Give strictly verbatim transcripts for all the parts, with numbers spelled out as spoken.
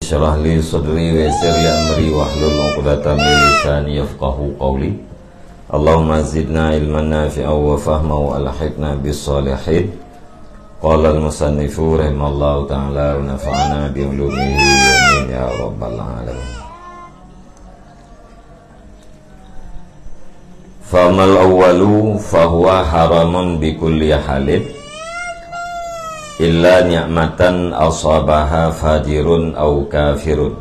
Syrah li sadri wa yassir li amri wahlul 'uqdatam min lisani yafqahu qawli. Allahumma zidna ilman nafi'an wa fahman wa alhiqna bis salihin. Qala al-musannifu rahimallahu ta'ala wa nafa'ana bi ulumihi amin ya rabbal alamin. Famal awwalu fahuwa haramun bi kulli halin illa ni'matan asabaha fajirun aw kafirun,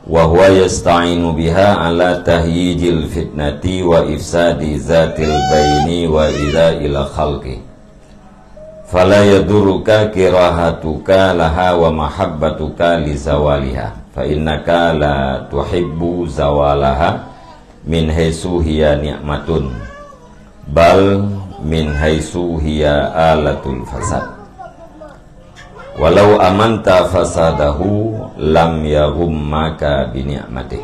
wa huwa yasta'inu biha ala tahyijil fitnati wa ifsadi zatil baini wa idha'il khalqi. Fala yadurruka kirahatuka laha wa mahabbatuka li zawaliha, fa innaka la tuhibbu zawalaha min haitsu hiya ni'matun, bal min haitsu hiya alatul fasad. Walau amanta fasadahu lam yaghummaka bi ni'matih.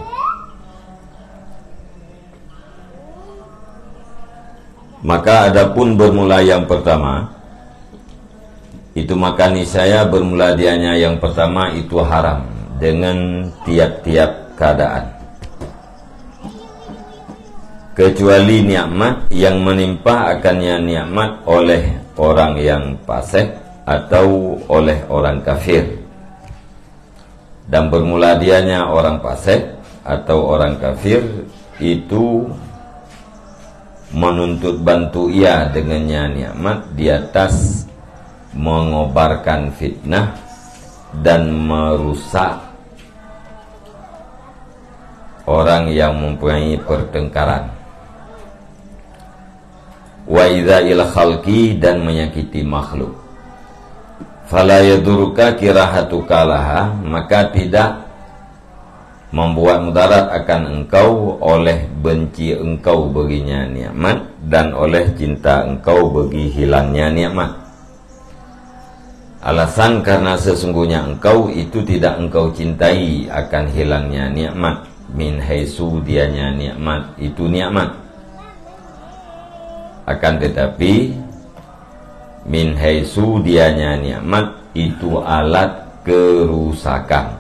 Maka adapun bermula yang pertama, itu maka niscaya bermula dianya yang pertama itu haram dengan tiap-tiap keadaan. Kecuali nikmat yang menimpa akannya nikmat oleh orang yang fasik atau oleh orang kafir. Dan bermula dianya orang fasik atau orang kafir itu menuntut bantu ia dengannya nikmat di atas mengobarkan fitnah dan merusak orang yang mempunyai pertengkaran. Wa idha'il khalqi, dan menyakiti makhluk. Fala yadurruka kirahatuka laha, maka tidak membuat mudarat akan engkau oleh benci engkau baginya nikmat dan oleh cinta engkau bagi hilangnya nikmat. Alasan karena sesungguhnya engkau itu tidak engkau cintai akan hilangnya nikmat, min haitsu dianya nikmat itu nikmat. Akan tetapi, min haitsu dianya nikmat itu alat kerusakan.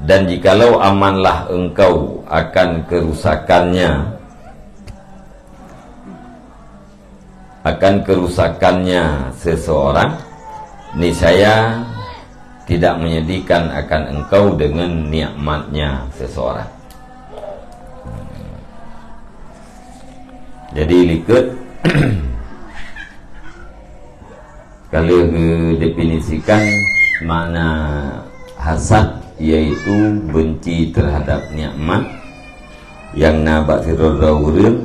Dan jikalau amanlah engkau akan kerusakannya, akan kerusakannya seseorang, niscaya tidak menyedihkan akan engkau dengan nikmatnya seseorang. Jadi likot kalau geudefinisikan makna hasad, yaitu benci terhadap nikmat yang na bak sidroe-droe ureuëng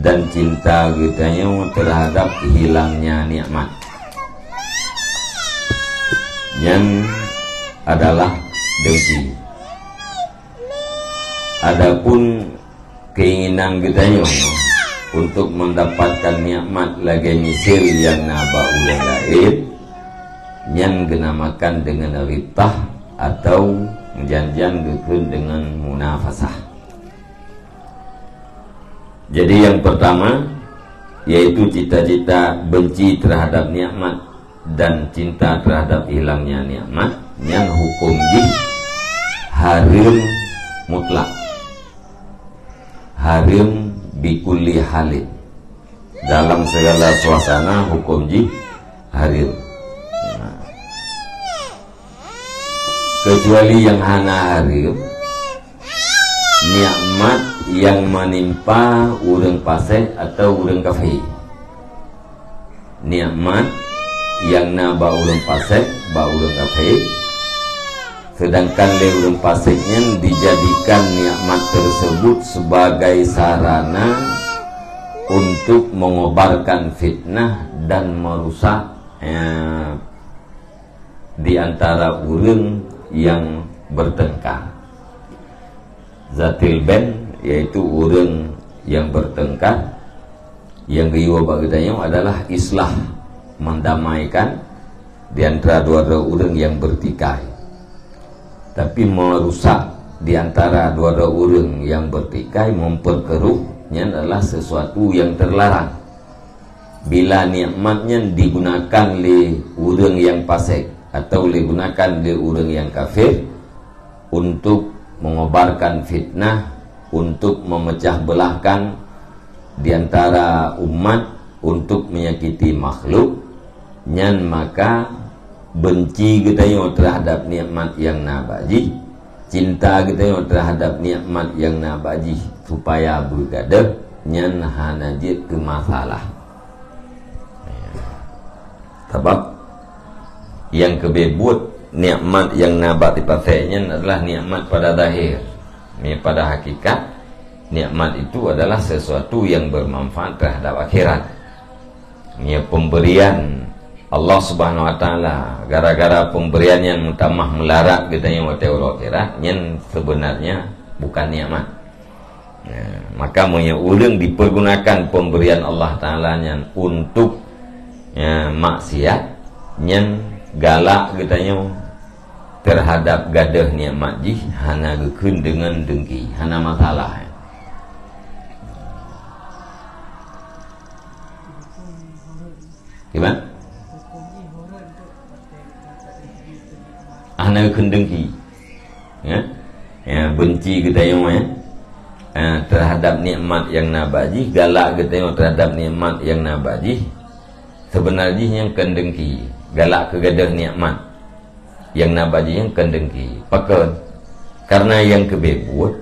dan cinta geutanyoe terhadap hilangnya nikmat. Nyan adalah dengki. Adapun keinginan geutanyoe untuk mendapatkan nikmat lagée miseue nyang na bak ureuëng laén, nyan geunamakan deungon ghibtah atau meujan-jan geukheun deungon munafasah. Jadi yang pertama, yaitu cita-cita benci terhadap nikmat dan cinta terhadap hilangnya nikmat, nyan hukum jih hareuem mutlak. Hareuem bikulli halin. Dalam segala suasana hukum jih hareuem. Nah. Kecuali yang hana hareuem, nikmat yang menimpa ureuëng fasik atau ureuëng kafé. Nikmat yang na bak ureuëng fasik, bak ureuëng kafé, sedangkan lé ureuëng fasik nyan dijadikan nikmat tersebut sebagai sarana untuk mengobarkan fitnah dan merusak, ya, di antara ureuëng yang bertengkar. Zatil bain, yaitu ureuëng yang bertengkar, yang geuyue bak geutanyoe adalah islah, mendamaikan di antara dua-dua ureuëng yang bertikai. Tapi merusak di antara dua-dua ureuëng yang bertikai, memperkeruh, nyan adalah sesuatu yang terlarang. Bila nikmat nyan digunakan lé ureuëng nyang fasik atau digunakan lé ureuëng nyang kafir untuk mengobarkan fitnah, untuk memecah belahkan di antara umat, untuk menyakiti makhluk, nyan maka benci geutanyoe terhadap nikmat nyang na bak jih, cinta geutanyoe terhadap nikmat nyang na bak jih supaya beugadeuh, nyan hana jeuet keu masalah. Sabab nyang keubeuet nikmat nyang na bak tipasée nyan adalah nikmat pada zahir. Meunyoe pada hakikat, nikmat itu adalah sesuatu yang bermanfaat terhadap akhirat. Meunyoe pemberian Allah Subhanahu Wa Taala, gara-gara pemberian nyan meutamah meularat geutanyoe watée uroe akhirat, nyan sebenarnya bukan nikmat. Ya, maka meunyoe ureuëng dipergunakan pemberian Allah Taala nyan untuk, ya, maksiat, nyan galak geutanyoe terhadap gadeuh nikmat jih hana geukheun deungon dengki, hana masalah. Kiban? Hana geukheun dengki. Ya? Ya, benci geutanyoe, ya. Ya, terhadap nikmat nyang na bak jih, galak geutanyoe terhadap nikmat nyang na bak jih. Sebenar jih nyan kheun dengki, galak keu gadeuh nikmat nyang na bak jih nyan kheun dengki. Pakon? Karena nyang keubeuet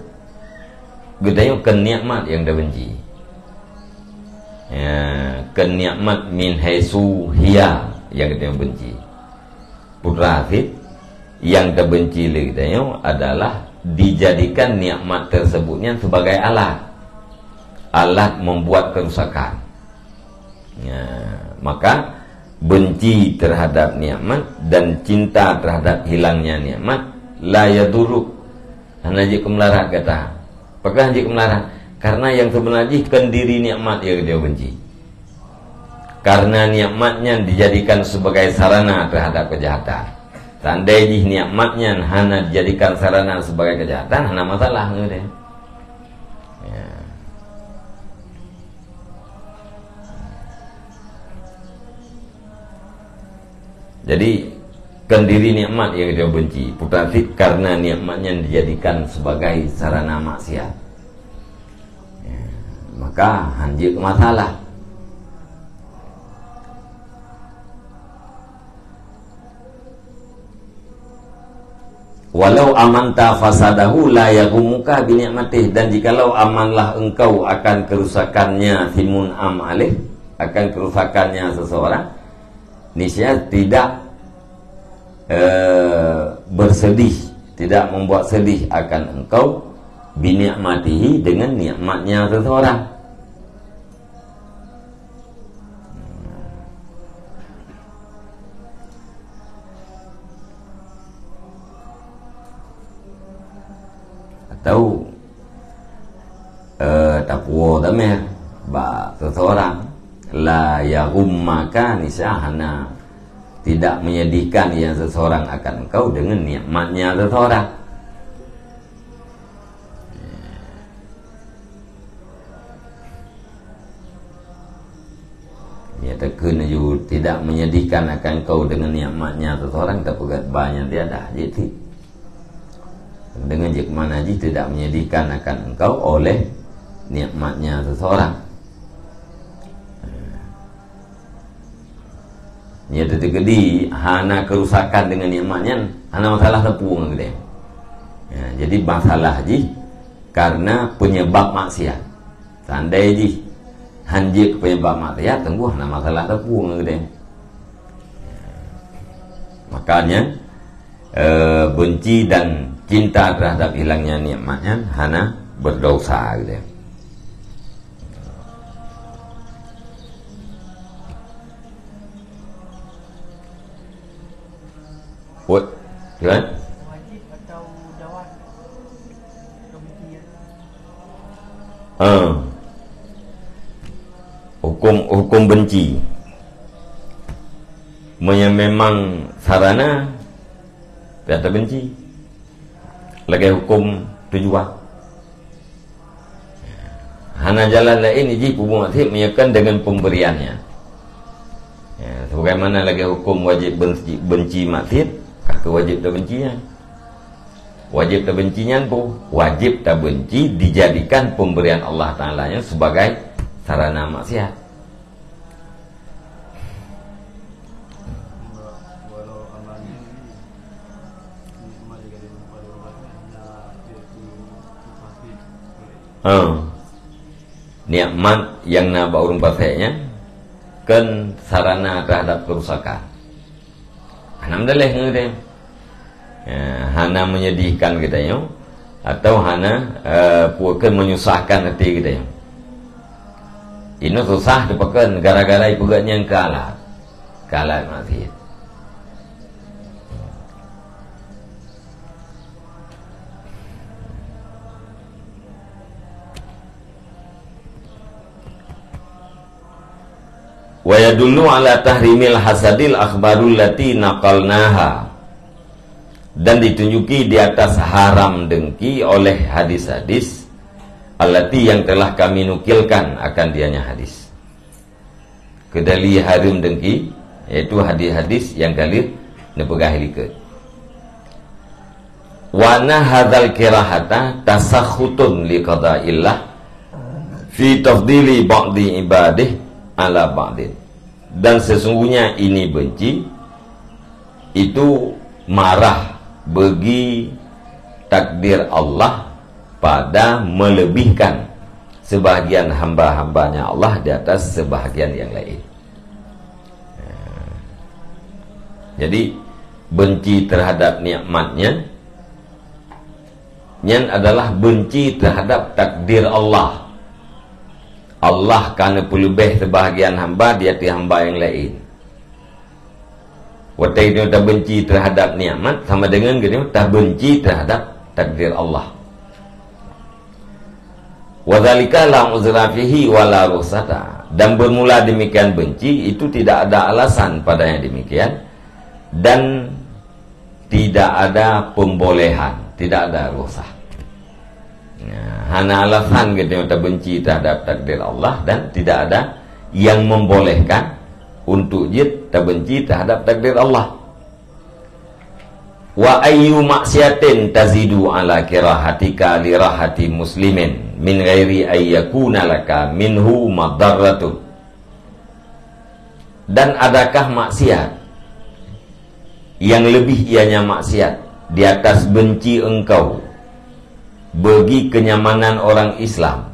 geutanyoe kheun nikmat nyang tabenci. Ya, kheun nikmat min haitsu hiya nyang geutanyoe benci. Putra Asid, nyang tabenci lé geutanyoe adalah dijadikan nikmat tersebut nyan sebagai alat. Alat membuat kerusakan. Ya, maka benci terhadap nikmat dan cinta terhadap hilangnya nikmat la yaduruk, hana jeuet keu meularat gata. Pakon hana jeuet keu meularat? Karena nyang sebenar jih kheun diri nikmat nyang geutanyoe benci. Karena nikmat nyan dijadikan sebagai sarana terhadap kejahatan. Seandai jih nikmat nyan hana dijadikan sarana sebagai kejahatan, hana masalah ngon geutanyoe. Ya. Jadi, kheun diri nikmat nyang geutanyoe benci. Putra Asid, karena nikmat nyan dijadikan sebagai sarana maksiat. Ya, maka hana jeuet keu masalah. Walau amanta fasadahu la yaghummuka bi ni'matih, dan jikalau amanlah engkau akan kerusakannya si mun'am alaih, akan kerusakannya seseorang, niscaya tidak, eh, bersedih, tidak membuat sedih akan engkau bi ni'matihi, dengan nikmatnya seseorang. Atau, eh, tapuwoe tamah bak seseorang, la yaghummaka, niscaya hana, tidak menyedihkan yang seseorang akan engkau dengan nikmatnya seseorang. Ya, takheun laju tidak menyedihkan akan kau dengan nikmatnya seseorang, tapeugah banyak tiada, jeuet. Dengan jeuet mana jih tidak menyedihkan akan engkau oleh nikmatnya seseorang. Nyan teukeudi hana kerusakan dengan nikmat nyan, hana masalah teupeu ngon geude. Ya, jadi masalah jih karena penyebab maksiat. Seandai jih han jeuet penyebab maksiat, teunggu hana masalah teupeu ngon geude. Makanya, eh, benci dan cinta terhadap hilangnya nikmat nyan hana berdosa gitu. Wot, kan? Ha. Hukum, hukum benci. Meunyo memang sarana, payah tabenci. Lagée hukum tujuan. Hana jalan laén jih peubuet maksiat meunyo kon deungon pemberian nyan. Ya, sebagaimana lagée huköm wajéb benci, benci maksiat, ka keuh wajéb tabenci nyan. Wajéb tabenci nyan peue? Wajéb tabenci dijadikan pemberian Allah Taala nyan sebagai sarana maksiat. Ha. Nikmat nyang na bak ureuëng pasék nyan kon sarana terhadap kerusakan. Hana meudaléh ngon geutanyoe. Ya, hana menyedihkan geutanyoe atau hana, eh, peue kheun menyusahkan até geutanyoe. Inoe susah teupakon gara-gara ipeugét nyang keu alat. Keu alat maksiat. Wa yadullu ala tahrimil hasadil akhbarul lati naqalnaha. Dan ditunjuki di atas haram dengki oleh hadis-hadis allati yang telah kami nukilkan akan dianya hadis. Keudali hareuem dengki, yaitu hadis-hadis nyang ka lheueh neupeugah likot. Wa anna hadzal kirahata tasakhutun li qadaillah fi tafdili ba'di ibadih ala ba'din. Dan sesungguhnya ini benci, itu marah bagi takdir Allah pada melebihkan sebahagian hamba-hambanya Allah di atas sebahagian yang lain. Jadi, benci terhadap nikmatnya, nyan adalah benci terhadap takdir Allah. Allah ka neupeuleubeh sebahagian hamba di ateueh hamba nyang laén. Watée geutanyoe tabenci terhadap nikmat, sama dengan geutanyoe tabenci terhadap takdir Allah. Wa dzalika la uzra fihi wa la rukhsata. Dan bermula demikian benci, itu tidak ada alasan padanya demikian, dan tidak ada pembolehan, tidak ada rukhsah. Ya, hana alasan geutanyoe tabenci terhadap takdir Allah dan tidak ada yang membolehkan untuk jeuet tabenci terhadap takdir Allah. Wa ayyu maksiatin tazidu ala kirahatika li rahati muslimin min ghairi ayyakuna laka minhu madarratun. Dan adakah maksiat yang lebih ianya maksiat di atas benci engkau bagi kenyamanan orang Islam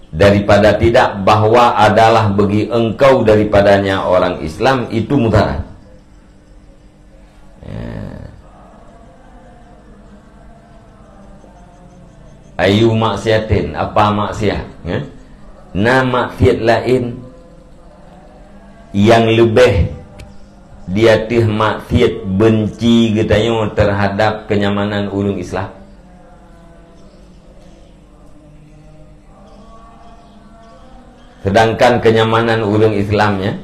daripada tidak, bahwa adalah bagi engkau daripadanya orang Islam itu mudarat? Ya. Ayu maksiatin, apa maksiat? Ya. Na maksiat laén nyang leubeh di ateueh maksiat benci geutanyoe terhadap kenyamanan ureuëng Islam. Sedangkan kenyamanan ureuëng Islam nyan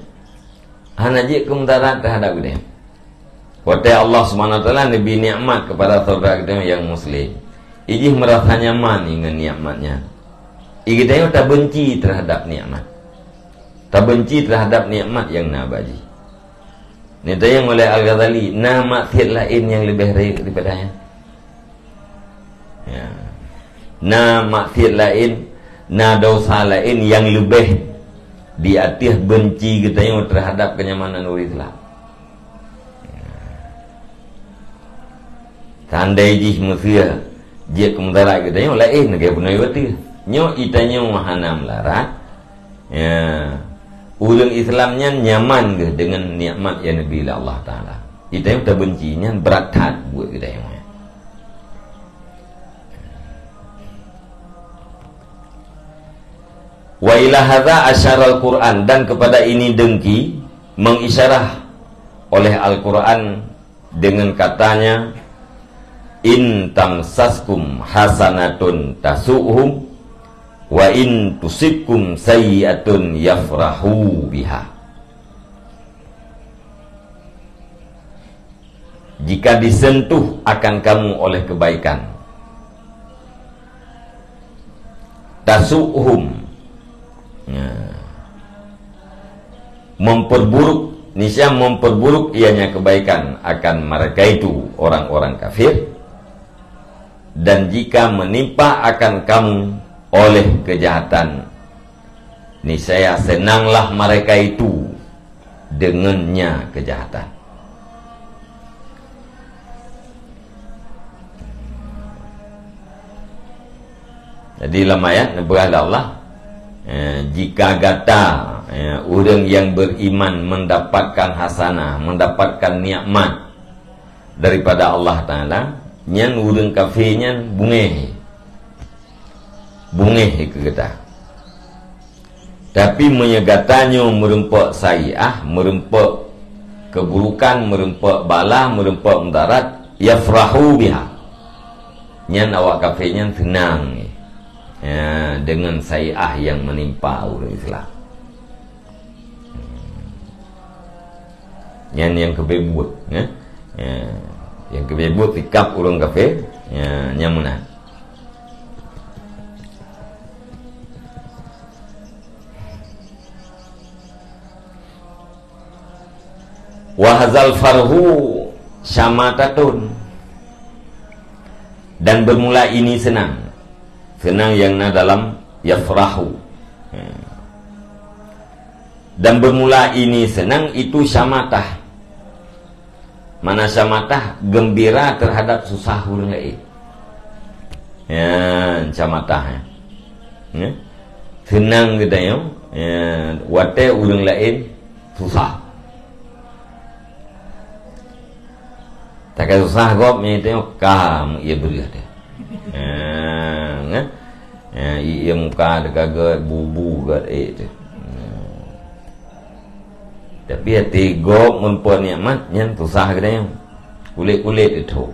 hana jeuet keu mudarat terhadap geutanyoe. Watée Allah Subhanahu Wa Taala neubri nikmat kepada saudara geutanyoe nyang muslim, ijih meurasa nyaman ngon nikmat nyan. Geutanyoe tabenci terhadap nikmat. Tabenci terhadap nikmat nyang na bak jih. Neutanyong oleh Al-Ghazali, na maksiat laén nyang leubeh rayeuk daripada nyan? Ya. Na maksiat laén, na dosa laén nyang leubeh di ateueh benci geutanyoe terhadap kenyamanan ureuëng Islam. Seandai jih meuseuha jeuet keu mudarat geutanyoe laén lagée bunoe watée. Nyoe geutanyoe hana meularat, ya, ureuëng Islam nyan nyaman geuh deungon nikmat nyang neubri lé Allah Taala. Geutanyoe tabenci nyan brat that buet geutanyoe nyan. Wa ila hadza asyaral Qur'an, dan kepada ini dengki mengisyarah oleh Al-Qur'an dengan katanya, "In tamsaskum hasanatun tasu'hum, wa in tusibkum sayyi'atun yafrahu biha." Jika disentuh akan kamu oleh kebaikan, tasu'hum. Ya. Memperburuk, niscaya memperburuk ianya kebaikan akan mereka itu, orang-orang kafir, dan jika menimpa akan kamu oleh kejahatan, niscaya senanglah mereka itu dengannya kejahatan. Jadi, lam ayat neupeugah lé Allah, eh, jika gata, eh, ureuëng yang beriman mendapatkan hasanah, mendapatkan nikmat daripada Allah Taala, nyan ureuëng kafé nyan bungéh. Bungéh keu gata. Tapi meunyoe gata nyoe meureumpok saiah, meureumpok keuburukan, meureumpok bala, meureumpok mudarat, yafrahu biha. Nyan awak kafé nyan seunang, ya, deungon saiah nyang meunimpa ureuëng Islam. Nyan nyang keubeubeuet, ya. Ya. Nyang keubeubeuet sikap ureuëng kafé, ya, nyang meunan. Wa hazal farhu syamatatun. Dan bermula ini senang. Senang yang na dalam yafrahu. Ya. Dan bermula ini senang itu syamatah. Mana syamatah? Gembira terhadap susah ureuëng laén. Ya, syamatah, ya. Ya. Seunang geutanyoe, ya, watée ureuëng laén susah. Takai susah gob, nyan teuh ka meuié breueh teuh. Ha, kan? Ha, ié muka teuka gét, bubu gét, eh, teuh. Ha. Tapi até gob meureumpok nikmat, nyan susah geutanyoe. Kulét-kulét teuh.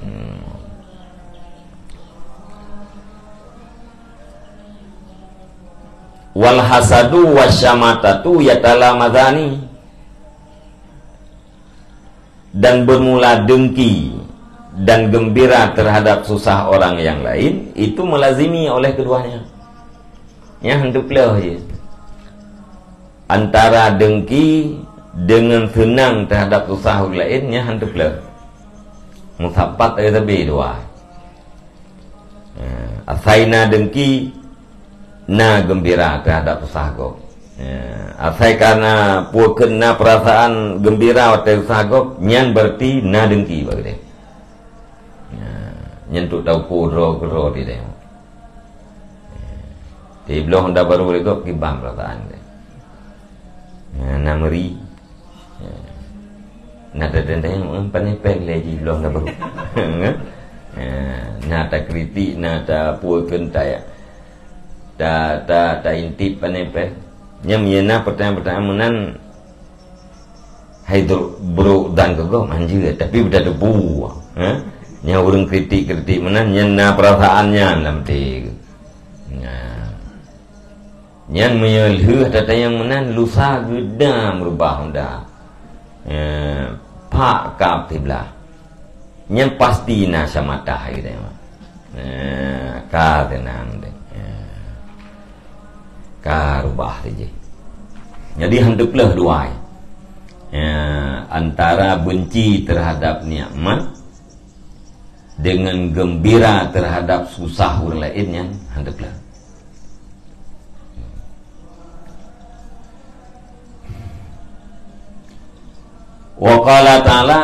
Hmm. Wal hasadu wasyamatatu yatalamazani. Dan bermula dengki dan gembira terhadap susah orang yang lain, itu melazimi oleh keduanya. Nyan hana teupeuleueh jih. Antara dengki dengan senang terhadap susah orang lain, nyan hana teupeuleueh. Musapat ayat sabe dua. Ya, asai na dengki, na gembira terhadap susah gob. Ya, asai ka na peue kheun na perasaan gembira watée susah gob, nyan berarti na dengki bak geude. Ya, nyan untuk tauko droe keudroe di deh. Ya, di bloh honda baru lé gob kiban perasaan deh. Ya, na meuri. Na tateuntèe, eh, pane péng lé jih lom na baru. Eh, na takritik, na tapeue keu ta, ta, ta, taintip pane péng. Nyan meunyoe na peurtanyaan-peurtanyaan meunan, hai brôk dan keu gob hanjeuet, tapi beuta teupeue, eh? Nyan ureuëng kritik-kritik meunan, nyan na peurasaan nyan lam até. Nah. Nyan meunyoe lheueh tatanyong meunan, lusa geuda meurubah honda. Eh, pak kab siblah. Nyan pasti na syamatah geutanyoe. Eh, ka teunang deh. Eh, ka rubah saja. Jadi, hana teupeuleueh dua. Eh, antara benci terhadap nikmat dengan gembira terhadap susah ureuëng laén nyan hana teupeuleueh. Wa qala ta'ala,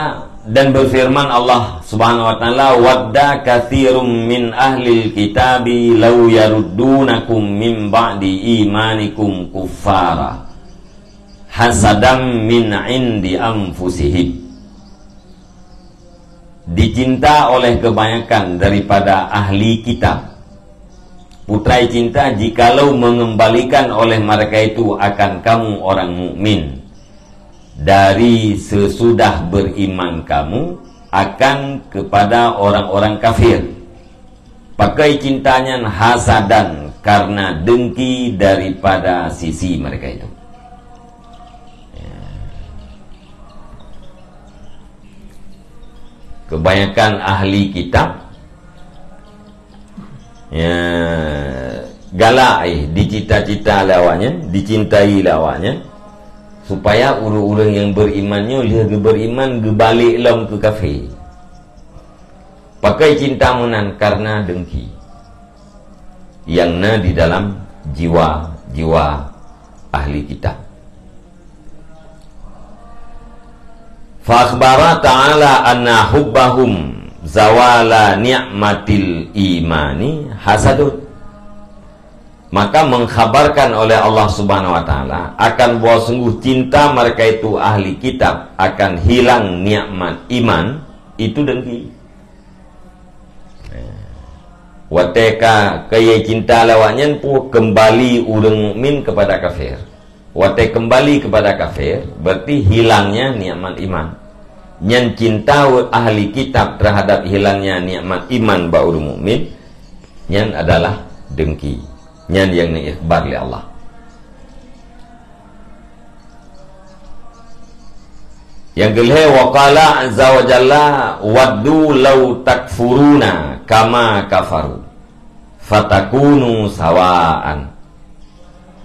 dan berfirman Allah Subhanahu wa Ta'ala, "Wadda katsirun min ahlil kitabi law yaruddunakum min ba'di imanikum kuffara hasadan min indi anfusihim." Dicinta oleh kebanyakan daripada ahli kitab. Putra cinta, jikalau mengembalikan oleh mereka itu akan kamu orang mukmin dari sesudah beriman kamu akan kepada orang-orang kafir. Pakon cinta nyan hasadan, karena dengki daripada sisi mereka itu. Ya. Kebanyakan ahli kitab, ya, galak, eh, dicita-cita lé awaknyan, dicintai lé awaknyan. Supaya ureuëng-ureuëng nyang beriman nyoe lheueh geuberiman geubalek lom keu kafé. Pakon cinta meunan? Karena dengki nyang na di dalam jiwa-jiwa ahli kitab. Fa akhbara ta'ala anna hubbahum zawala ni'matil imani hasadun. Maka mengkhabarkan oleh Allah Subhanahu wa Taala akan bahwa sungguh cinta mereka itu, ahli kitab, akan hilang nikmat iman, itu dengki. Watée ka kayée cinta lé awaknyan, peue, kembali ureuëng mukmin kepada kafir. Watée kembali kepada kafir, berarti hilangnya nikmat iman. Nyan cinta ahli kitab terhadap hilangnya nikmat iman bak ureuëng mukmin, nyan adalah dengki. Nyan nyang neuikhbar lé Allah. Nyang keulhée, wa qala azza wa jalla, "Waddu law takfuruna kama kafaru, fatakunu sawaan."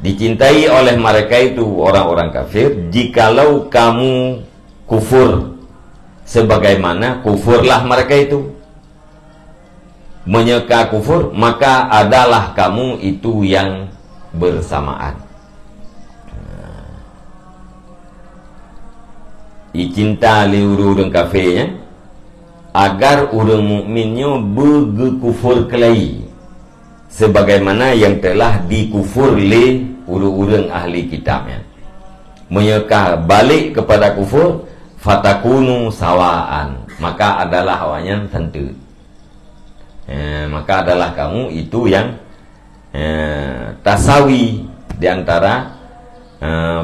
Dicintai oleh mereka itu, orang-orang kafir, jikalau kamu kufur sebagaimana kufurlah mereka itu. Meunyoe ka kufur, maka adalah kamu itu yang bersamaan. Icinta lé ureuëng-ureuëng kafé nyan, agar ureuëng mukmin nyoe beugeukufur keulai, sebagaimana nyang telah dikufur lé ureuëng-ureuëng ahli kitab nyan. Meunyoe ka balek kepada kufur, fatakunu sawaan, maka adalah awaknyan santeuet. Eh, maka adalah kamu itu yang, eh, tasawi di antara, eh,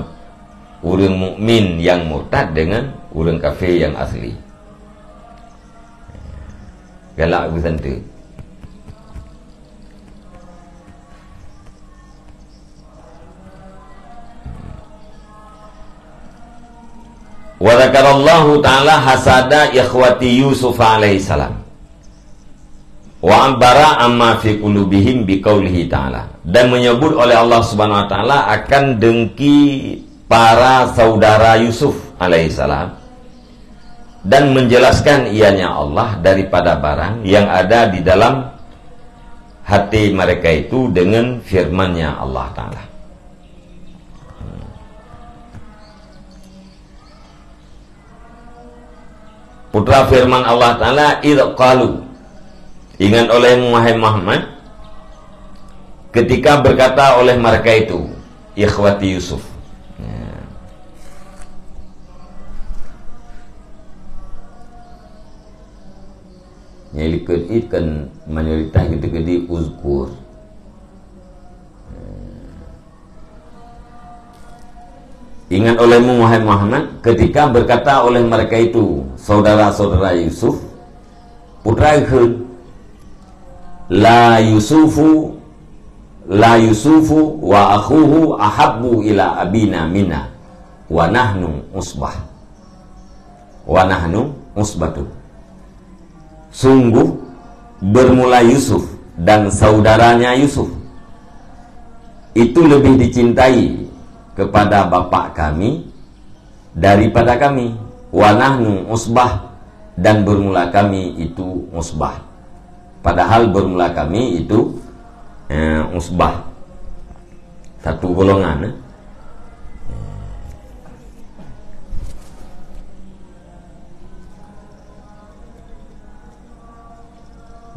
ureuëng mukmin yang murtad dengan ureuëng kafé yang asli. Galak beusanteuet. Wa dzakarallahu ta'ala hasada ikhwati Yusuf alaihissalam. Wa 'abbara amma fi qulubihim biqaulihi ta'ala. Dan menyebut oleh Allah Subhanahu wa Taala akan dengki para saudara Yusuf alaihissalam, dan menjelaskan ianya Allah daripada barang yang ada di dalam hati mereka itu dengan firman-Nya Allah Ta'ala. Putra firman Allah Ta'ala, "Idh qalu." Ingat olehmu, wahai Muhammad, ketika berkata oleh mereka itu, ikhwati Yusuf. Ya. Nyang likot it kan mayoritas geuti-geuti uzkur. Ingat olehmu, wahai Muhammad, ketika berkata oleh mereka itu, saudara-saudara Yusuf, putra kheun, "La Yusufu, la Yusufu wa akhuhu ahabbu ila abina minna, wa nahnu usbah." Wa nahnu usbatun. Sungguh, bermula Yusuf dan saudaranya Yusuf itu lebih dicintai kepada bapak kami daripada kami. Wa nahnu usbah, dan bermula kami itu usbah. Padahal bermula kami itu, eh, usbah. Satu golongan, eh.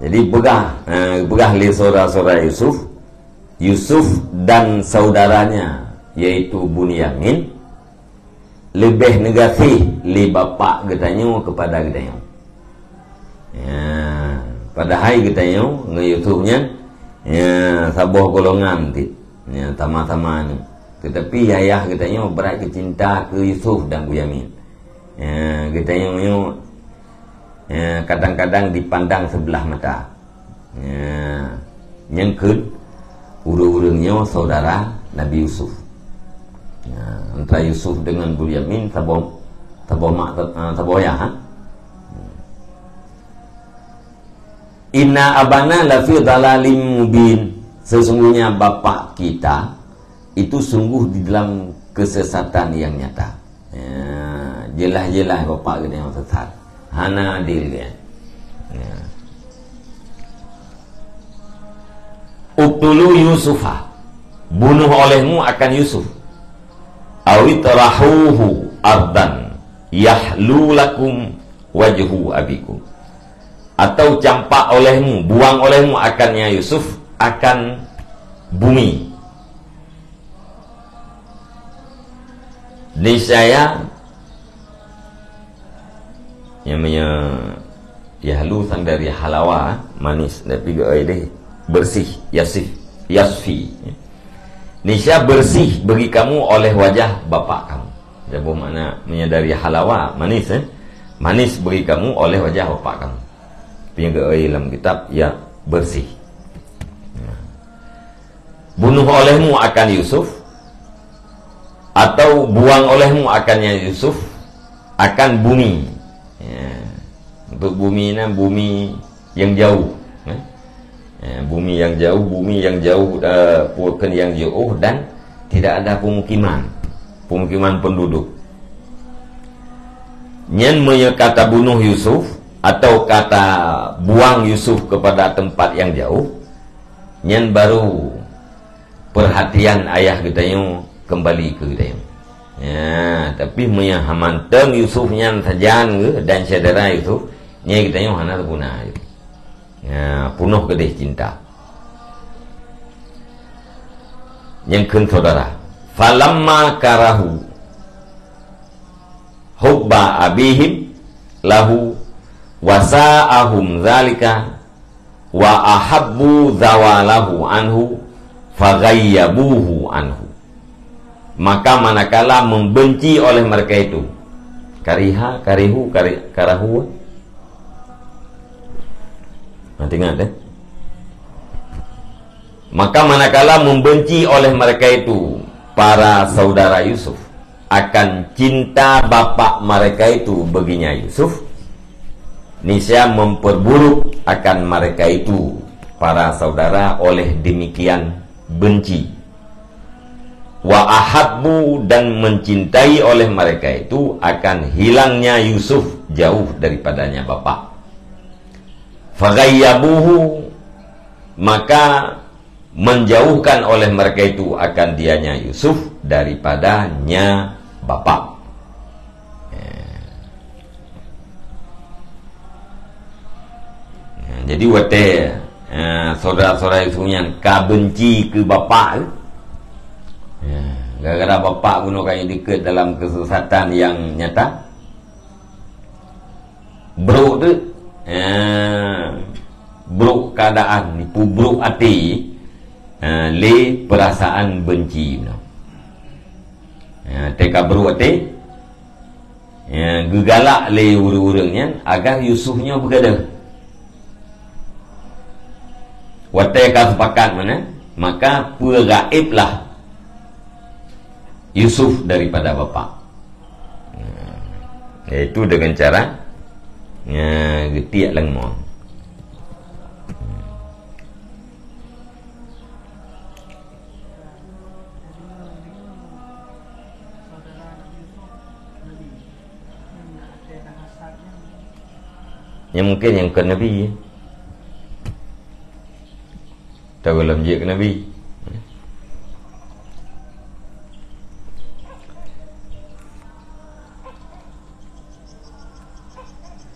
Jadi peugah, eh, peugah lé saudara-saudara Yusuf, Yusuf dan saudaranya, yaitu Bunyamin, leubeh neugaséh lé bapak geutanyoe keupada geutanyoe. Ya, padahai geutanyoe ngon Yusuf nyan, ya, saboh golongan cit. Ya, sama-sama ni. Teutapi ayah geutanyoe brat keu cinta keu Yusuf dan Bunyamin. Ya, geutanyoe nyoe, ya, kadang-kadang dipandang sebelah mata. Ya, nyang kheun ureuëng-ureuëng nyoe saudara Nabi Yusuf. Ya, antara Yusuf dengan Bunyamin saboh, saboh mak, ah, saboh ayah, ha? "Inna abana lafi dhalalim mubin." Sesungguhnya bapak kita itu sungguh di dalam kesesatan yang nyata. Ya, jelas-jelas bapak geutanyoe sesat. Hana adil dia. Ya. "Uqtulu Yusufa, bunuh olehmu akan Yusuf. Awitrahuhu ardan yahlu lakum wajhu abikum." Atau campak olehmu, buang olehmu akannya Yusuf akan bumi. Niscaya, nyang meunyoe yahlu sang dari halawa, manis, tapi geuai deh, bersih, yasif, yasfi. Niscaya bersih bagi kamu oleh wajah bapak kamu. Jadi, makna meunyoe dari halawa, manis, eh? Manis bagi kamu oleh wajah bapak kamu. Tapi nyang geuai lam kitab, ya, bersih. Bunuh olehmu akan Yusuf, atau buang olehmu akannya Yusuf akan bumi. Ya. Untuk bumi ni, bumi yang jauh. Ya. Ya, bumi yang jauh, bumi yang jauh, eh, bukan yang jauh dan tidak ada pemukiman, pemukiman penduduk. Nyan meunyoe kata bunuh Yusuf atau kata buang Yusuf kepada tempat yang jauh, nyan baru perhatian ayah geutanyoe kembali keu geutanyoe. Ya, tapi meunyoe mantong Yusuf nyan sajan geuh dan syedara Yusuf, nyan geutanyoe hana teupuna. Ya, punoh keudeh cinta. Nyang kheun saudara, "Falamma karahu hubba abihim lahu wasa'ahum zalika wa ahabbu zawalahu anhu faghayyabuhu anhu." Maka manakala membenci oleh mereka itu, kariha, karihu, kari-, karahu. Nah, ingat, eh? Maka manakala membenci oleh mereka itu para saudara Yusuf, akan cinta bapak mereka itu baginya Yusuf, niscaya memperburuk akan mereka itu para saudara oleh demikian benci. Wa ahabbu, dan mencintai oleh mereka itu akan hilangnya Yusuf jauh daripadanya bapak. Faghayyabuhu, maka menjauhkan oleh mereka itu akan dianya Yusuf daripadanya bapak. Ya. Ya, jadi watée, ya, saudara-saudara Yusuf nyan ka benci keu bapak tu, ya, gara-gara bapak bunoe ka dikeue dalam kesesatan yang nyata, brok tu, eh, brok keadaan, dipeubrok até, eh, lé perasaan benci. Eh, teuka brok até, eh, geugalak lé ureuëng-ureuëng nyan agar Yusuf nyoe beugadôh. Watée ka sepakat meunan, maka peugaéblah Yusuf daripada bapak. Yaitu dengan cara, ya, geutiek lam mo. Nyang mungken nyang kon nabi. Teugohlom jeuet keu nabi.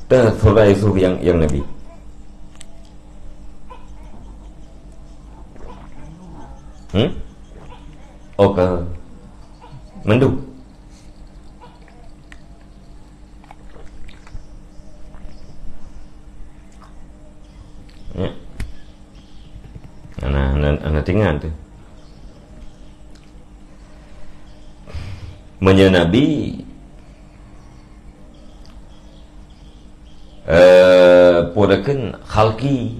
Teusurah Yusuf nyang, nyang nabi. Hmm? Oh, ka mandum. Ya. Ana, ana, ana tingan tu. Meunyoe Nabi, eh, peue dakeuh khalqi,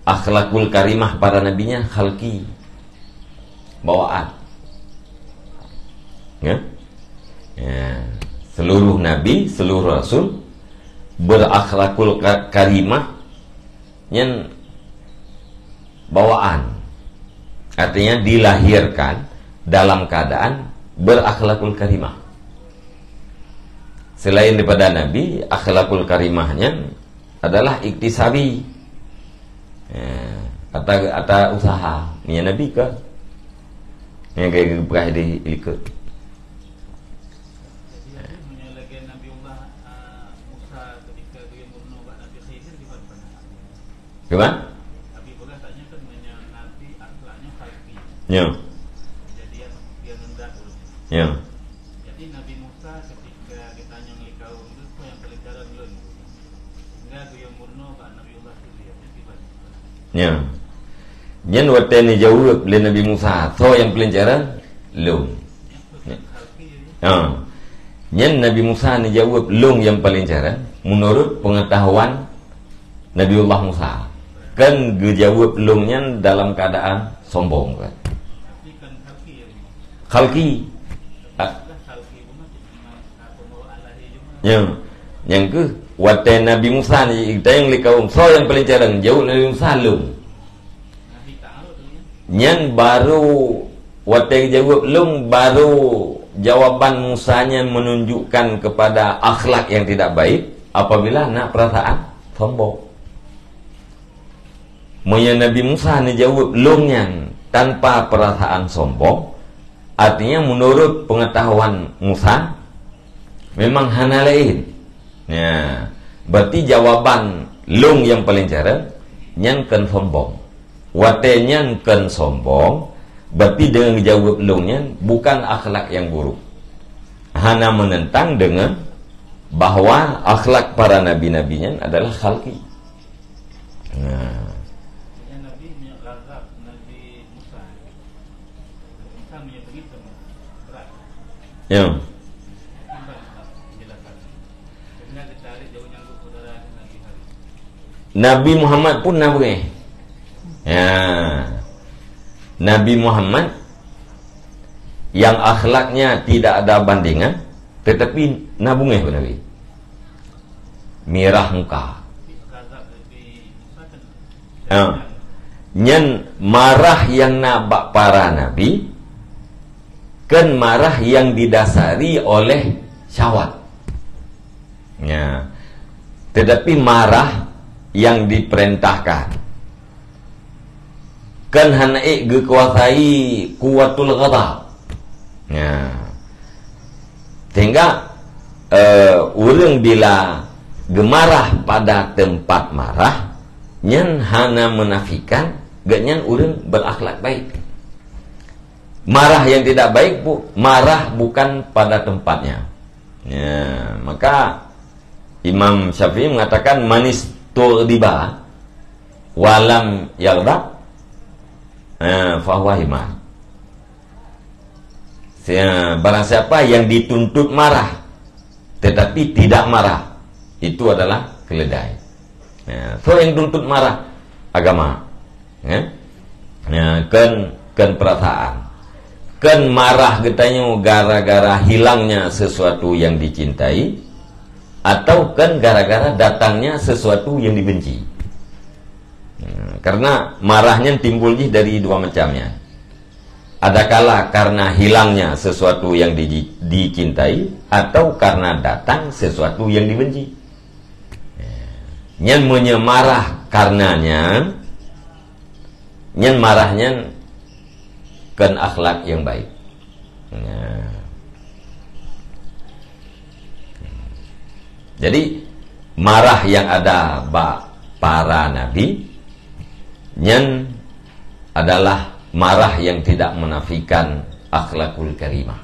akhlakul karimah para nabi nyan khalqi, bawaan. Ya? Ya. Seluruh nabi, seluruh rasul berakhlakul ka-, karimah nyan bawaan. Artinya dilahirkan dalam keadaan berakhlakul karimah. Selain daripada Nabi, akhlakul karimah nyan adalah iktisabi. Ya, ata, ata usaha. Ni Nabi ke? Yang gaya geupeukaih di likot. Jadi, ada meunyoe lagèe Nabiullah, ah, Musa ketika geuyue meurunoe bak Nabi Khidir, gimana pandangan? Gimana? Tapi peugah tak nyoe kan meunyoe Nabi akhlaknya khalqi. Ya. Jadi, dia, dia rendah dulu. Ya. Jadi, Nabi Musa ketika ditanya oleh kaum itu, "Siapa yang paling cara ulôn?" Hingga geuyue meurunoe bak Nabiullah Khidir, ya, gimana? Ya. Nyan watèe neujaweueb lé Nabi Musa, "Soe nyang paléng cara?" "Lôn." Ha. Nyan Nabi Musa neujaweueb, "Lôn nyang paléng cara," meunurot peungeutahuan Nabiullah Musa. Kan geujaweueb "lôn" nyan dalam keuadaan sombong, kan? Khalqi. Ha. Ya. Nyang keuh, watèe Nabi Musa neutanyong lé kaum, "Soe nyang paléng cara?" Jaweueb Nabi Musa, "Lôn." Nyan baru, watèe jaweueb "lôn", baru jawaban Musa nyan menunjukkan kepada akhlak yang tidak baik apabila na perasaan sombong. Meunyoe Nabi Musa neujaweueb "lôn" nyan tanpa perasaan sombong, artinya menurut pengetahuan Musa, memang hana laén. Ya, berarti jawaban "lôn nyang paléng cara" nyan kon sombong. Watèe nyan kon sombong, berarti deungon jaweueb "lôn" nyan bukan akhlak yang buruk. Hana menentang dengan bahwa akhlak para nabi-nabi nyan adalah khalqi. Nah. Maksudnya Nabi meunyoe ghadab Nabi Musa. Nabi Musa meunyoe beungèh sama berat. Ya. Timbang penjelasan. Karena kita ada jauh nyangkut saudara Nabi Harun. Nabi Muhammad pun na beungèh. Ya. Nabi Muhammad yang akhlaknya tidak ada bandingan, tetapi na beungèh pun Nabi. Mirah muka. Ha. Nyan marah nyang na bak para nabi, kon marah nyang didasari oleh syahwat. Ya. Tetapi marah nyang diperintahkan. Kan hana ék geukuasai kuwatul ghadab. Ya. Sehingga, eh, ureuëng bila geumarah pada tempat marah, nyan hana menafikan gobnyan ureuëng berakhlak baik. Marah yang tidak baik bu-, marah bukan pada tempatnya. Ya, maka Imam Syafi'i mengatakan, "Manis tughdiba walam yaghdab, eh, fahuwa himar." Sia-, barang siapa yang dituntut marah tetapi tidak marah, itu adalah keledai. Ya, so yang tuntut marah agama. Ya. Ya, kon, kon perasaan. Kon marah geutanyoe gara-gara hilangnya sesuatu yang dicintai, atau kon gara-gara datangnya sesuatu yang dibenci. Ya, karena marah nyan timbul jih dari dua macam nyan. Adakala karena hilangnya sesuatu yang di-, dicintai, atau karena datang sesuatu yang dibenci. Nyan meunyoe marah karena nyan, nyan marah nyan kon akhlak yang baik. Nah. Jadi, marah yang ada bak para nabi, nyan adalah marah yang tidak menafikan akhlakul karimah.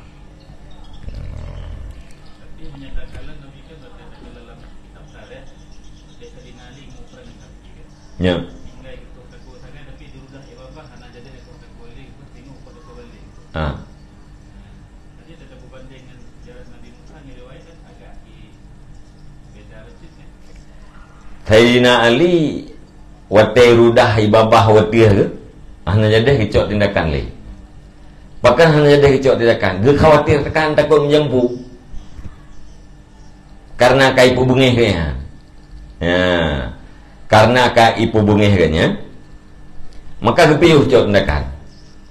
Tapi menyatakan Nabi kan berkata dalam kitab tarikh, "Desa di Nali muprang kafir." Ya. Tinggal ikut takut sangat, tapi diudah ibadah hana jadi ikut takut balik, ikut tengok ikut takut balik. Ah. Jadi tetap berbanding dengan sejarah Nabi Musa ni riwayat kan agak di beda sikit kan. Saidina Ali watèe rudah ibadah watèe ke, hana jadi geucok tindakan lé. Bahkan hana jadi geucok tindakan, geukhawatir tekan takut meujampu. Karena ka ipeubungéh geuh nyan. Ya. Karena ka ipeubungéh geuh nyan, maka geupiôh cok tindakan.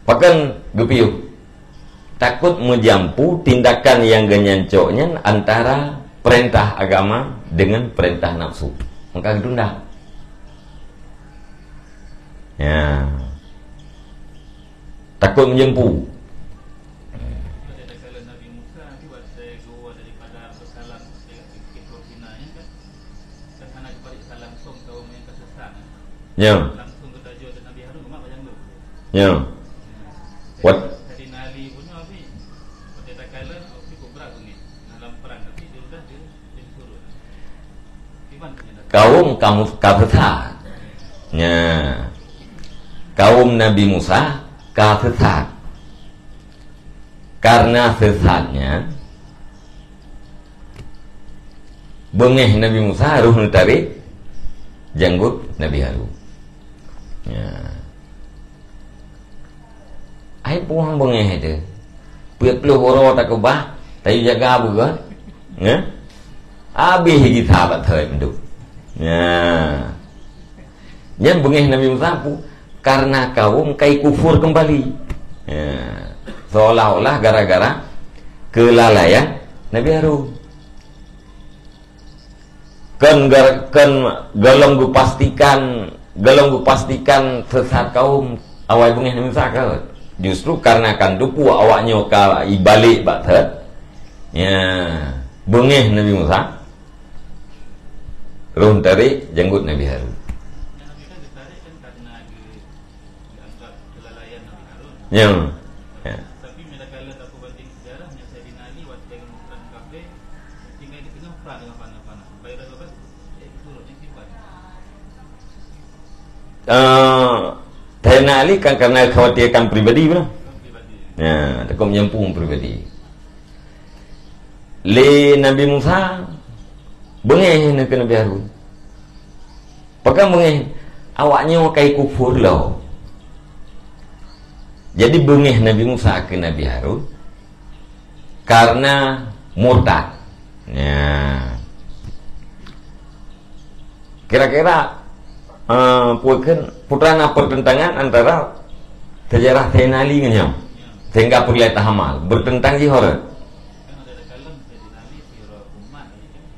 Pakon geupiôh? Takot meujampu tindakan nyang geunyan cok nyan antara peurintah agama deungon peurintah nafsu. Maka geutunda. Ya. Takot meujampu. Ya. Ya. Wat- Kaum kamu ka sesat. Ya. Kaum Nabi Musa ka sesat. Karena sesatnya, beungéh Nabi Musa roh neutarek janggot Nabi Harun. Ya. Ai puang beungéh teuh. Peuet ploh uroe takeubah, tayue jaga beugét. Ya. Habéh gisa bak thai meuduek. Ya. Nyan beungéh Nabi Musa pu, karena kaum kai kufur kembali. Ya. Seolah-olah gara-gara kelalaian Nabi Harun. Kon gar-, kon golom geupastikan, golom geupastikan sesat kaum awai beungéh Nabi Musa ka. Justru karena kan dupu awaknyoe ka ibalek bak thot. Ya, beungéh Nabi Musa. Roh tarék janggut Nabi Harun. Ya. Ya. Eh, Saidina Ali kan karena khawatirkan pribadi pula. Ya, takut meujampu pribadi. Lé Nabi Musa, beungéh nyan keu Nabi Harun. Pakon beungéh? Awaknyoe kai kufur lom. Jadi beungéh Nabi Musa keu Nabi Harun karena murtad. Ya. Kira-kira, eh, peue kheun, peue teuma na pertentangan antara sejarah Saidina Ali ngon nyoe, sehingga peureulée tahamal, bertentang jih ho rot.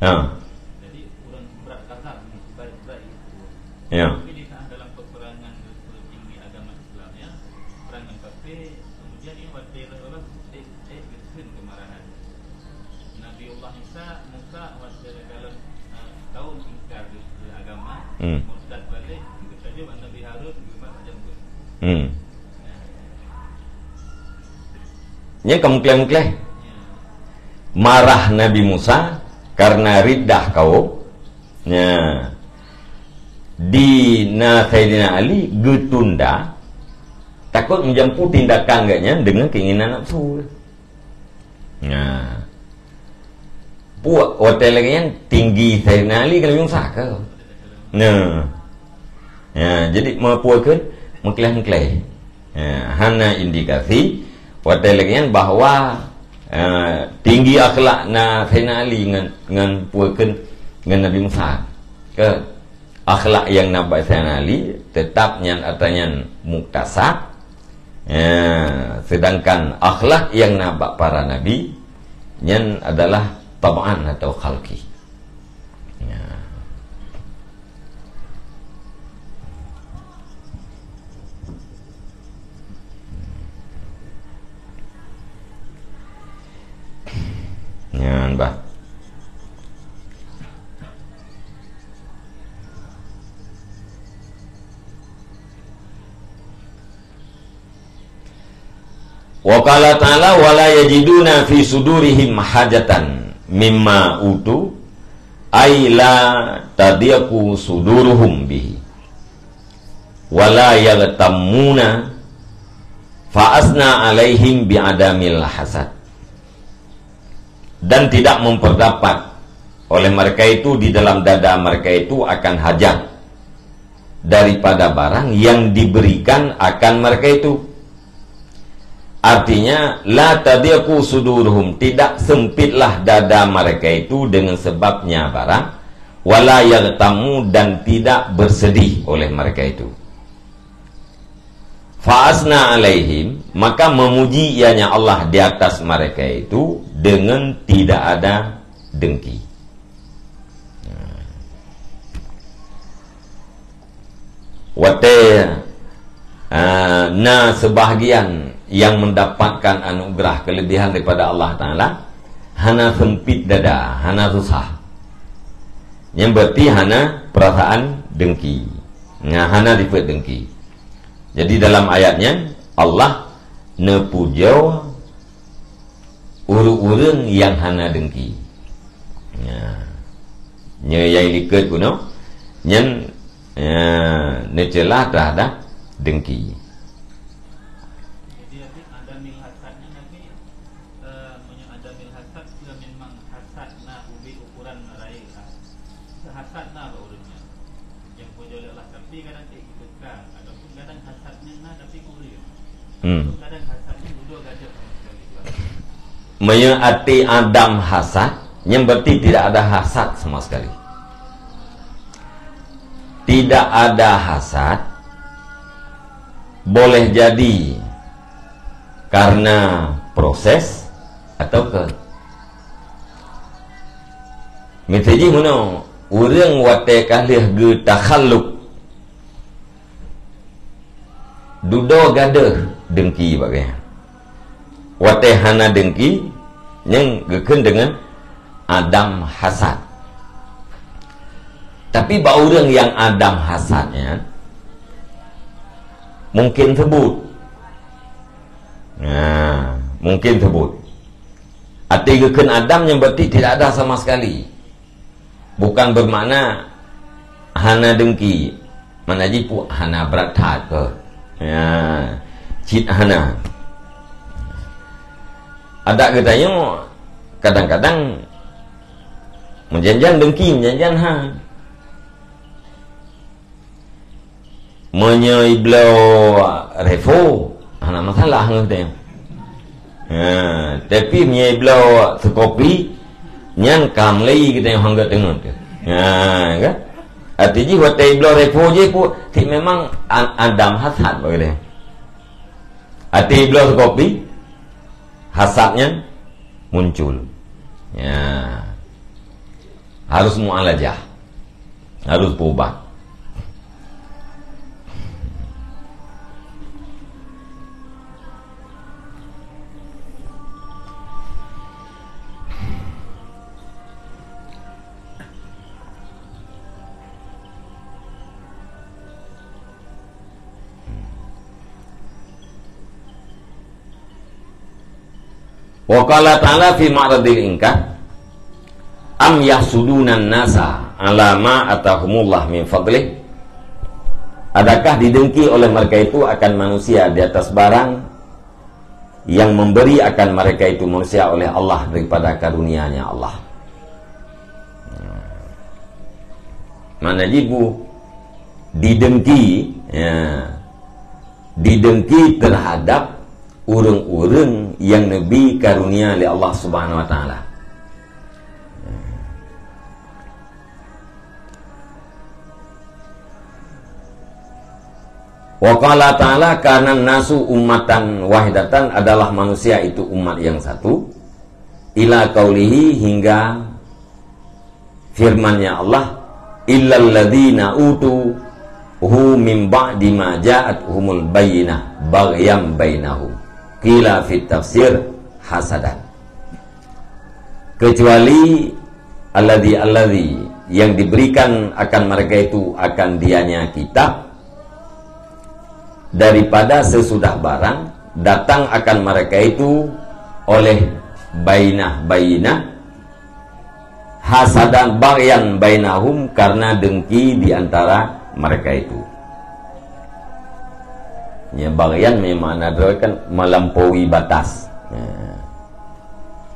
Ha. Ya. Hmm. Hmm. Nyan ka meukleh-meukleh. Marah Nabi Musa karena riddah kaum. Nya. Di na Saidina Ali geutunda, takot meujampu tindakan geuh nyan deungon keinginan nafsu. Nah. Puak watée lagée nyan tinggi Saidina Ali ka lagée Musa ka. Nah. Ya, jadi meupue kheun meukleh-meukleh. Ya, hana indikasi watée lagée nyan bahwa, eh, tinggi akhlak na Saidina Ali ngon, ngon pue kheun ngon Nabi Musa. Ke akhlak nyang na bak Saidina Ali tetap nyan atra nyan muktasab. Ya, sedangkan akhlak nyang na bak para nabi nyan adalah tab'an atau khalqi. Ya. Nyan bah. Wa qala ta'ala, "Wa la yajiduna fi sudurihim hajatan mimma utu, ay la tadhiqu suduruhum bihi. Wa la yaghtammuna fa asna alaihim bi adamil hasad." Dan tidak memperdapat oleh mereka itu di dalam dada mereka itu akan hajat daripada barang yang diberikan akan mereka itu. Artinya, la tadhiqu suduruhum, tidak sempitlah dada mereka itu dengan sebabnya barang, wala yaghtamu, dan tidak bersedih oleh mereka itu. Fa asna alaihim, maka memuji ianya Allah di atas mereka itu dengan tidak ada dengki. Watée, ah, na sebahagian yang mendapatkan anugerah kelebihan daripada Allah Taala, hana sempit dada, hana susah. Nyan berarti hana perasaan dengki. Nah, hana sifat dengki. Jadi dalam ayat nyan, Allah neupujoe ureuëng-ureuëng nyang hana dengki. Nya. Nyoe nyang likot bunoe, nyan, ya, neuceulah terhadap dengki. Jadi, Habib, adamil hasad ni, Nabi, eh, meunyoe adamil hasad, dia memang hasad na ubé ukuran rayeuk lah. Hasad na bak ureuëng nyan. Nyang peujeuet lah, tapi kadang cit geupeugah, ataupun kadang hasad nyan na, tapi kureueng. Hmm. Kadang hasad nyan dudoe gadoh sama sekali. Meunyoe até adam hasad, nyan berarti tidak ada hasad sama sekali. Tidak ada hasad boleh jadi karena proses atau ke Miseujih meunoe, ureuëng watée ka lheueh geutakhalluk, dudoe gadoh dengki bak geuh. Watée hana dengki, nyang geukheun deungon adam hasad. Tapi bak ureuëng nyang adam hasad nyan, mungkin teubot. Nah, mungkin teubot. Até geukheun adam nyan berarti tidak ada sama sekali. Bukan bermakna hana dengki. Mana jipu hana brat that ke? Ya, cit hana. Adak geutanyoe kadang-kadang meujanjan dengki, meujanjan ha. Meunyoe ibloe revo, hana masalah ngon teuh. Ha, tapi meunyoe ibloe seukopi, nyan ka meulai geutanyoe hana teungeut teuh. Ha, kan? Arti jih watée ibloe revo jih pu, ti memang an-, adam hasad bak geutanyoe. Arti ibloe seukopi, hasad nyan muncul. Ya. Harus mualajah. Harus berubat. Wa qala ta'ala fi ma'radil inkar, "Am yahsudunan nasa 'ala ma atahumullah min fadlih?" Adakah didengki oleh mereka itu akan manusia di atas barang yang memberi akan mereka itu manusia oleh Allah daripada karunia-Nya Allah? Mana jibu didengki, ya, didengki terhadap ureuëng-ureuëng nyang neubi karunia lé Allah Subhanahu wa Taala. Wa qala ta'ala, "Kana nasu ummatan wahidatan," adalah manusia itu umat yang satu, ila qaulihi, hingga firman-Nya Allah, "Illal ladzina utuhu min ba'di ma ja'athumul bayyinah baghyan bainahum." Qila fit tafsir hasadan. Kecuali alladzi, alladzi, yang diberikan akan mereka itu, akan dianya kitab, daripada sesudah barang datang akan mereka itu oleh bainah, bayyinah, hasadan baghyan bainahum, karena dengki di antara mereka itu. Ya, baghyan memang makna droe kan melampaui batas. Ya.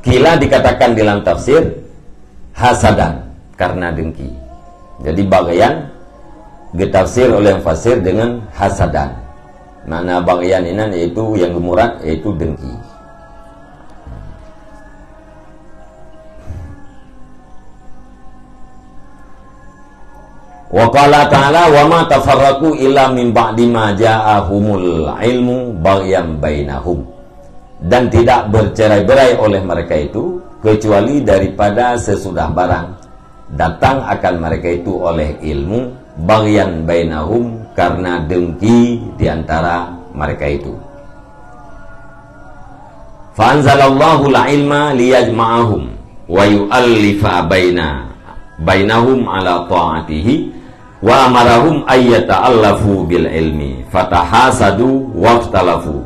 Qila dikatakan dalam tafsir hasadan, karena dengki. Jadi baghyan geutafsir oleh mufassir dengan hasadan. Makna baghyan inan yaitu yang geumurad yaitu dengki. Wa qala ta'ala, "Wa ma tafarraqu illa min ba'di ma ja'ahumul ilmu baghyan bainahum." Dan tidak bercerai-berai oleh mereka itu kecuali daripada sesudah barang datang akan mereka itu oleh ilmu, baghyan bainahum, karena dengki di antara mereka itu. Fa anzalallahu al-ilma liyajma'ahum wa yu'allifa baina, bainahum ala ta'atihi, wa amarahum ayyata'allafu bil ilmi, fatahasadu waftalafu.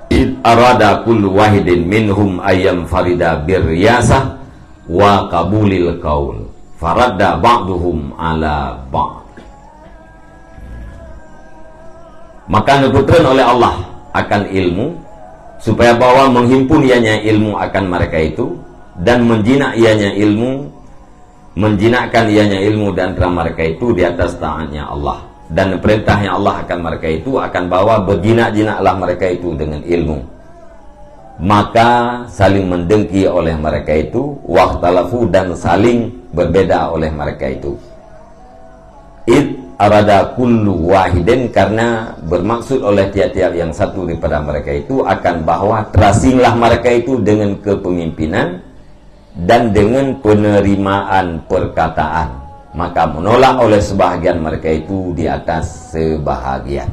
Id arada kullu wahidin minhum ayyanfarida bir riyasah wa qabulil qaul, faradda ba'duhum ala ba'd. Maka neupeutreun oleh Allah akan ilmu, supaya bahwa menghimpun ianya ilmu akan mereka itu, dan menjinak ianya ilmu, menjinakkan ianya ilmu di antara mereka itu di atas taatnya Allah, dan perintahnya Allah akan mereka itu, akan bahwa berjinak-jinaklah mereka itu dengan ilmu. Maka saling mendengki oleh mereka itu, wahtalafu, dan saling berbeda oleh mereka itu. Id arada kullu wahidin, karena bermaksud oleh tiap-tiap yang satu daripada mereka itu akan bahwa terasinglah mereka itu dengan kepemimpinan dan dengan penerimaan perkataan, maka menolak oleh sebahagian mereka itu di atas sebahagian.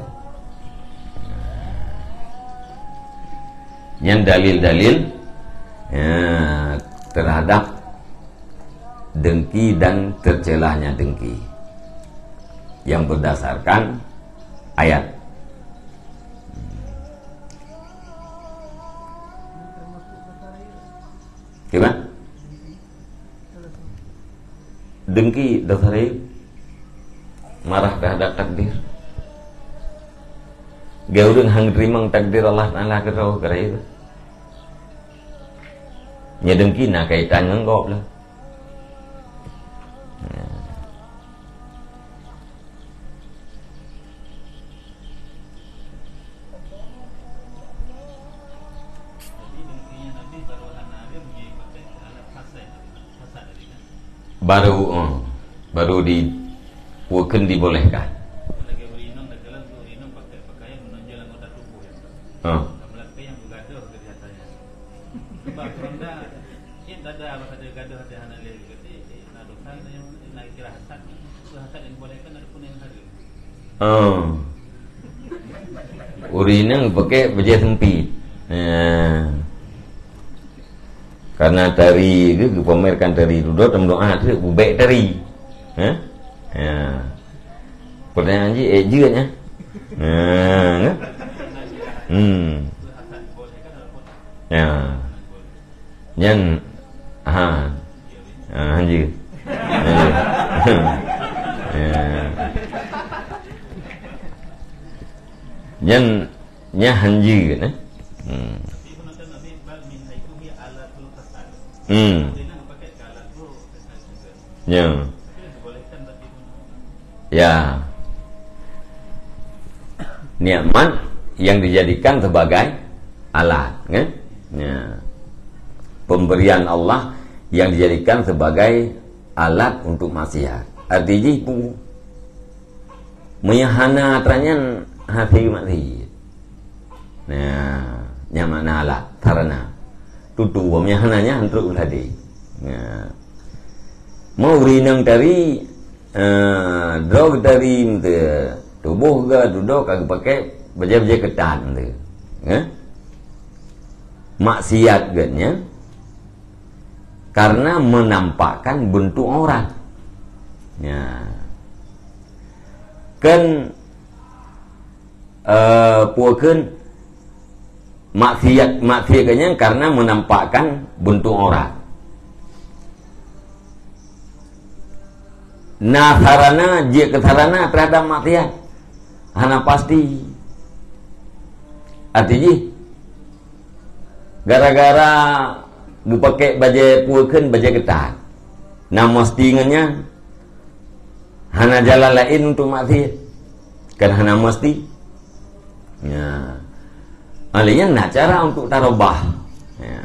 Nyan dalil-dalil, ya, terhadap dengki dan tercelahnya dengki yang berdasarkan ayat. Gimana? Dengki dosa lain, marah terhadap takdir. Gaya ureuëng hang teurimong takdir Allah Taala keudroe, geuraya. Nya dengki na kaitan ngon gob lah. Baru, eh, baru di bukan dibolehkan. Ah. Ah. Ureuëng inong pakai bajée sempit. Ya. Karena tari ke, geupamerkan tari dudoe, teumeudoa teuk bubek tari. Ha? Ya. Pertanyaan jih, eh, jeuet, ya? Ha, kan? Hmm. Ya. Nyan, ha. Ha, hanjeuet. Hanjeuet. Ya. Nyan, nyan hanjeuet, eh. Hmm. Hmm. Ya. Ya. Nikmat yang dijadikan sebagai alat, kan? Ya. Pemberian Allah yang dijadikan sebagai alat untuk maksiat. Arti jih pu-, meunyo hana atra nyan hase maksiat. Nah, nyan makna alat, sarana. Tutu, meunyo hana nyan trok tadi. Nah. Mau rinang tari, eh, droe tari meuteue, tuboh ga dudoe ka geupakai bajée-bajée keutat meuteue. Eh? Maksiat geuh nyan karena menampakkan bentuk aurat. Ya. Kan, eh, puakeun maksiat, maksiat geuh nyan karena menampakkan bentuk aurat. Na sarana, jeuet keu sarana terhadap maksiat. Hana pasti. Arti jih, gara-gara geupakai bajée puakeun bajée keutat. Na meusti ngon nyan. Hana jalan laén untuk maksiat. Kan hana meusti. Ya. Oleh nyan na cara untuk tarubah. Ya.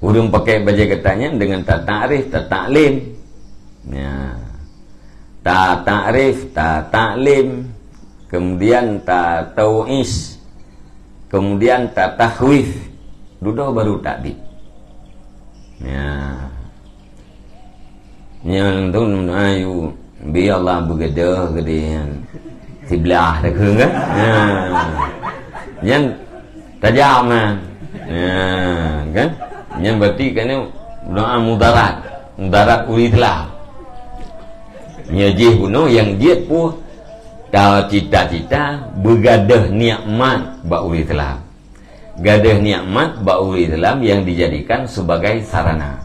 Ureuëng pakai bajée keutat nyan dengan tatakrif, tataklim. Ya. Ta takrif, ta taklim, kemudian ta tau'iz, kemudian ta takhwif. Dudoe baru takdib. Ya. Nyan tu ayu, bi Allah beugadôh geude nyan. Siblah takheun kan? Ya. Nyan tajam kan? Ya, kan? Nyan berarti kan doa mudarat. Mudarat ureueng Islam. Nyoe jih bunoe nyang jeuet peue? Tacita-cita beugadôh nikmat bak ureueng Islam. Gadôh nikmat bak ureueng Islam nyang dijadikan sebagai sarana.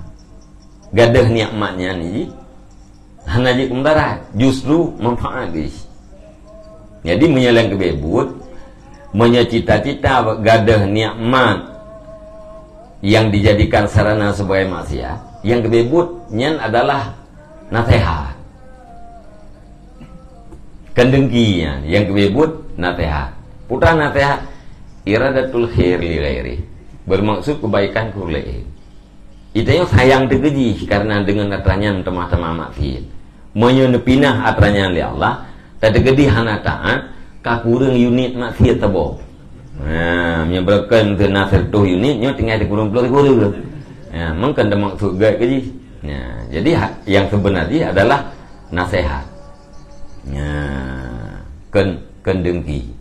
Gadôh nikmat nyan jih hana jeuet keu mudarat, justru manfaat jih. Jadi meunyoe nyang keubeue buet, meunyoe cita-cita gadôh nikmat nyang dijadikan sarana sebagai maksiat, nyang keubeue buet nyan adalah naseuhat. Keu dengki nyan, nyang keubeue buet naseuhat. Peue naseuhat? Iradatul khair li ghairi. Bermaksud kebaikan keu ureueng laén. Geutanyoe sayang teuh keu jih karena deungon atra nyan teuma-teuma maksiat. Meunyoe neupinah atra nyan lé Allah, tateukeudi hana taat, ka kureueng unit maksiat saboh. Nah, meunyoe beureukan teuh na siratoh unit, nyoe tinggai sikureueng ploh sikureueng. Nah, meunan teumaksud gét keu jih. Nah, jadi ha-, nyang seubeuna jih adalah naseuhat. Nah, keu, keu dengki.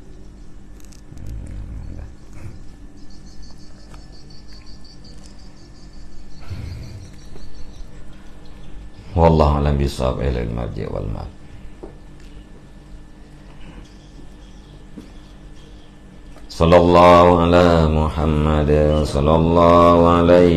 Wallahu a'lam bishawab, ilaihil marji' wal ma'ab. Sallallahu ala Muhammad, sallallahu alaihi